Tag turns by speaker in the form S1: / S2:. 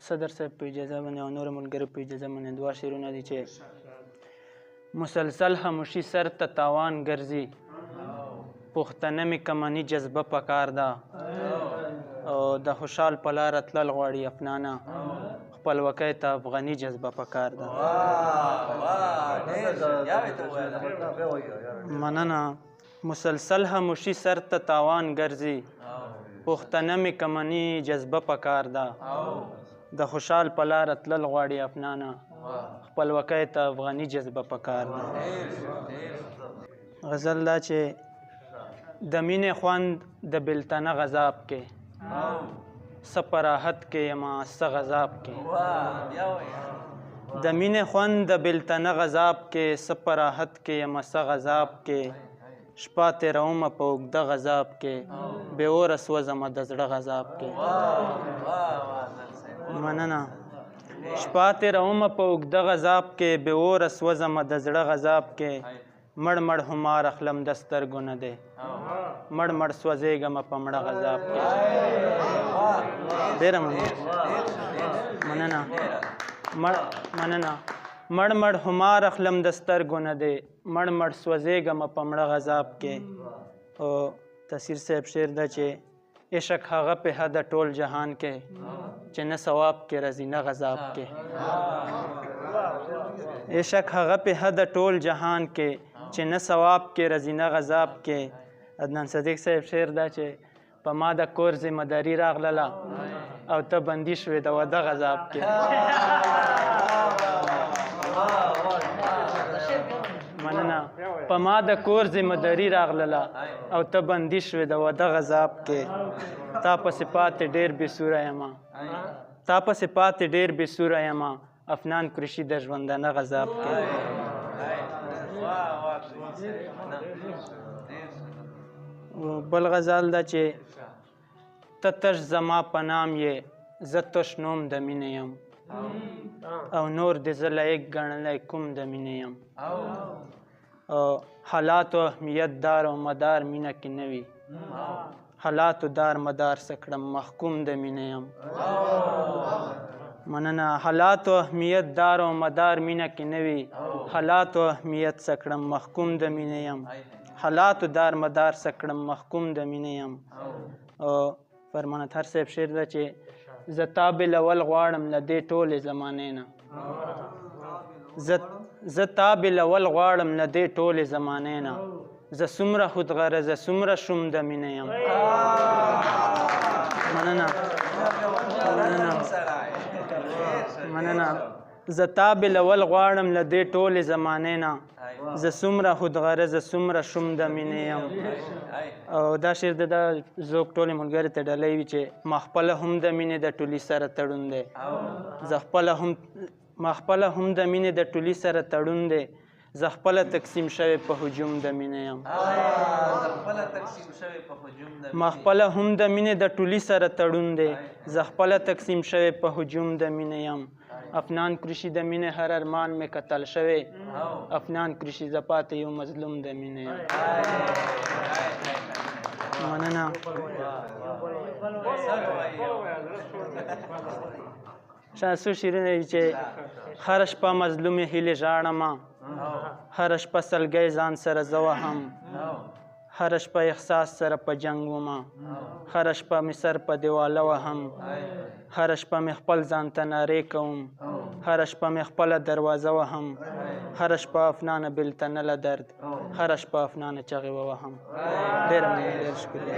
S1: صدر صاحب په اجازه باندې او نورو ملګرو په اجازه باندې دوه شعرونه دي چې مسلسل خاموشي سر ته تاوان ګرځي، پښتنه مې کمني جذبه پکار ده، او د خوشحال په لاره تلل غواړي افنانه، خپلواکۍ ته افغاني جذبه پکار ده. مننه. مسلسل خاموشي سر ته تاوان ګرځي، پښتنه مې کمني جذبه پکار ده، د خوشحال په لاره تلل غواړي افنانه، خپلواکۍ ته افغاني جذبه پکار ده. غزل دا چې د مینې خوند د بلتنه غذاب کې، څه په راحت کې یمه څه غذاب کې، د مینې خوند د بلتنه غذاب کې، څه په راحت کې یمه څه غذاب کې، شپه تېرومه په اوږده غذاب کې، بې اوره سوځمه د زړه غذاب کې. مننه. شپه تېرومه په اوږده غذاب کې، بې اوره سوځمه د زړه غذاب کې، مړ مړ همار اخلم د سترګو نه دی، مړ مړ سوځېږمه په مړه غذاب کې. ډېره مننه. مننه. مړ مړ همار اخلم د سترګو نه دی، مړ مړ سوځېږمه په مړه غذاب کې. او تاثیر صاحب شعر ده چې عشق هغه په حد ټول جهان کې، چې نه ثواب کې راځي نه غذاب کې. عشق هغه په حد ټول جهان کې، چې نه ثواب کې راځي نه غذاب کې. عدنان صدیق صاحب شعر ده چې په ما د کور ذمه داري راغلله او ته بندي شوې د واده غذاب کې. مننه. په ما د کور ذمه داري راغلله او ته بندي شوې د واده غذاب کې، تا پسې پاتې ډېر بې سوره یمه، تا پسې پاتې ډېر بې سوره یمه، افنان قریشي د ژوندانه غذاب کې. بل غزل ده چې ته تش زما په نام یې، زه تش نوم د مینې یم، او نور دې زه لایق ګڼلی کوم د مینې یم. حالاتو اهمیت دار او مدار مینه کې نه وي، حالاتو دار مدار څه کړم محکوم د مینې یم. مننه. حالاتو اهمیت دار او مدار مینه کې نه وي، حالاتو اهمیت څه کړم محکوم د مینې یم، حالاتو دار مدار څه کړم محکوم د مینې یم. او فرمان اطهر صاحب شعر ده چې زه تا بېلول غواړم له دې ټولې زمانې نه، زه تا بېلول غواړم له دې ټولې زمانې نه، زه څومره خودغرضه څومره شوم د مینې یم. مننه. مننه. مننه. زه تا بېلول غواړم له دې ټولې زمانې نه، زه څومره خودغرضه څومره شوم د مینې یم. او دا شعر د ذوق ټولې ملګرې ته ډالۍ وي چې ما خپله هم د مینې د ټولي سره تړون دی، زه خپله هم ما خپله هم د مینې د ټولي سره تړون دی، زه خپله تقسیم شوی په هجوم د مینې یم. ما خپله هم د مینې د ټولي سره تړون دی، زه خپله تقسیم شوی په هجوم د مینې یم. افنان قریشي د مینې هر ارمان مې قتل شوی، افنان قریشي زه پاتې یو مظلوم د مینې یم. مننه. څو شعرونه دي چې هره شپه مظلومې هیلې ژاړمه، هره شپه سلګۍ ځان سره زه وهم، هره شپه احساس سره په جنګ ومه، هره شپه مې سر په دیواله وهم، هره شپه مې خپل ځان ته نارې کوم، هره شپه مې خپله دروازه وهم، هره شپه افنانه بېلتنه له درد، هره شپه افنانه چغې ووهم. ډېره مننه، ډېر شکریه.